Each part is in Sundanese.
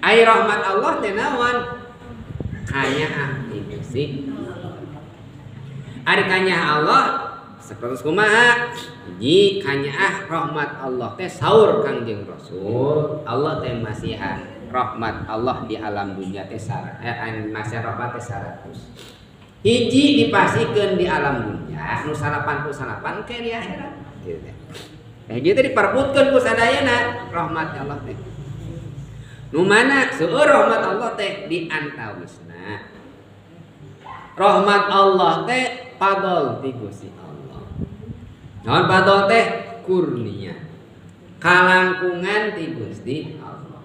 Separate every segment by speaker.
Speaker 1: Ai rahmat Allah teh naon? Kanyaah ti Gusti. Ari kanyaah Allah sapertos kumaha? Hiji, kanyaah rahmat Allah teh saur Kangjeng Rasul, Allah teh masihan rahmat Allah di alam dunia teh masihan rahmat teh 100. Hiji dipasikeun di alam dunia, nu 89 ke di akhirat. Gitu teh. Nah, gitu diperebutkeun ku sadayana rahmat Allah teh. Nu mana seueur rahmat Allah teh di antawisna. Rahmat Allah teh fadol ti Gusti Allah. Naon fadol teh? Kurnia. Kalangkungan ti Gusti Allah.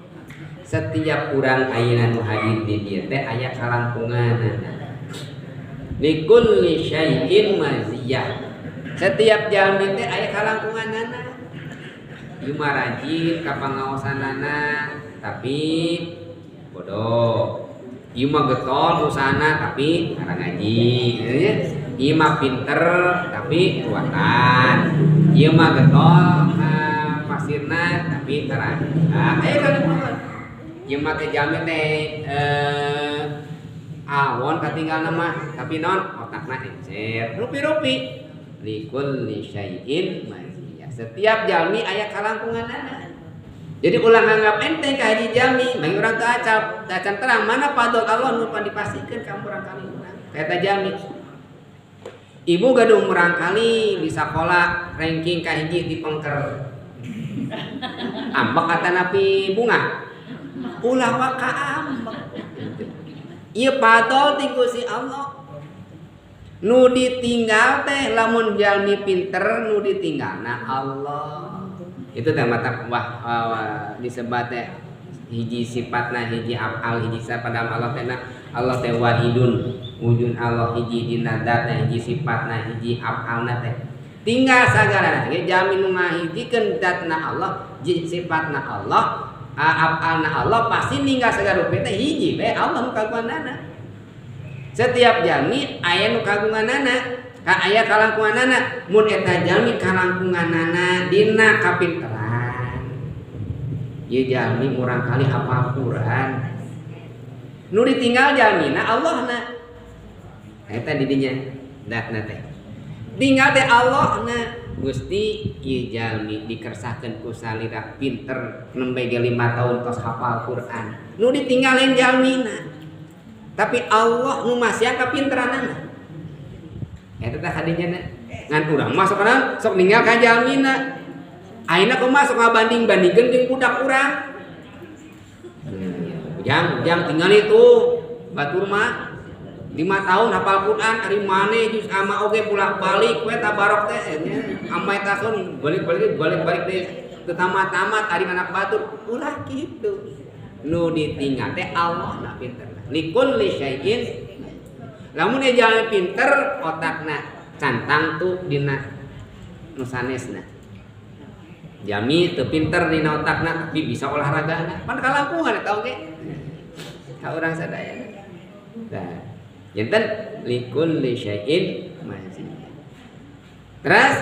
Speaker 1: Setiap urang ayeuna nu hadir di dieu teh aya kalangkunganana. Likulli syai'in maziyah. Setiap jalmi teh aya kalangkunganana. Ieu mah rajin ka pangaosanana tapi bodoh. Ieu mah getol usahana tapi ngarang ngaji. Ieu mah pinter tapi ruatan. Ieu mah getol pasirna tapi terang. Nah, aya kalangkungan. Ieu mah teh jalmi teh awon katinggalna mah tapi non otakna encer. Rupi-rupi likulli syai'in maziyah. Setiap jalmi aya kalangkunganana. Jadi ulah nganggap enteng ka hiji jalmi, bagi urang teu acan, teu acan terang mana fadl Allah nu dipasikeun ka murangkali urang. Eta jalmi. Ibu gaduh murangkali di sakola ranking ka hiji di pengker. Ambek atanapi bunga. Ulah waka ambek. Ieu fadl ti Gusti Allah. Nu ditinggal teh lamun jalmi pinter nu ditinggalna Allah. Itu teh mata wah disebat teh hiji sifatna hiji afal hiji pada Allah teh Allah teh wahidun wujud Allah hiji dina zatna hiji sifatna hiji afalna teh tinggal sagalana ge jalmi nu ngahijikeun zatna Allah sifatna Allah afalna Allah pasti ninggal sagala rupi teh hiji we Allah nu kagunganana. Setiap jalmi aya nu kagunganana ka aya kalangkunganana mun eta jalmi kalangkunganana dina kapinteran ieu jalmi murangkali hafal Quran nu ditinggal jalmina Allahna eta di dinya datna teh tinggal teh Allahna. Gusti ieu jalmi dikersakeun ku salira pinter nembe ge 5 tahun tos hafal Quran nu ditinggalin jalmina tapi Allah nu masihan kapinteranana. Eta teh hadinya na. Ngan urang mah sok kana sok ninggal ka jalmina. Ayeuna kumaha sok ngabanding-bandingkeun jeung budak urang. Ujang, ujang tinggal itu batur mah 5 tahun hafal Quran ari maneh juz amma oge bolak-balik we tabarok teh nya. Amai tahun balik-balik balik-balik deui teu tamat-tamat ari anak batur ulah kitu. Nu ditinggal teh Allah na pinter. Likulli syai'in lamun dia jalan pinter otakna cantang tuh dina nu sanesna. Jami teu pinter dina otakna tapi bisa olahragana. Pan kalangkungan eta oge. Ka urang sadayana. Nah, janten likulli syai'in maziyah. Terus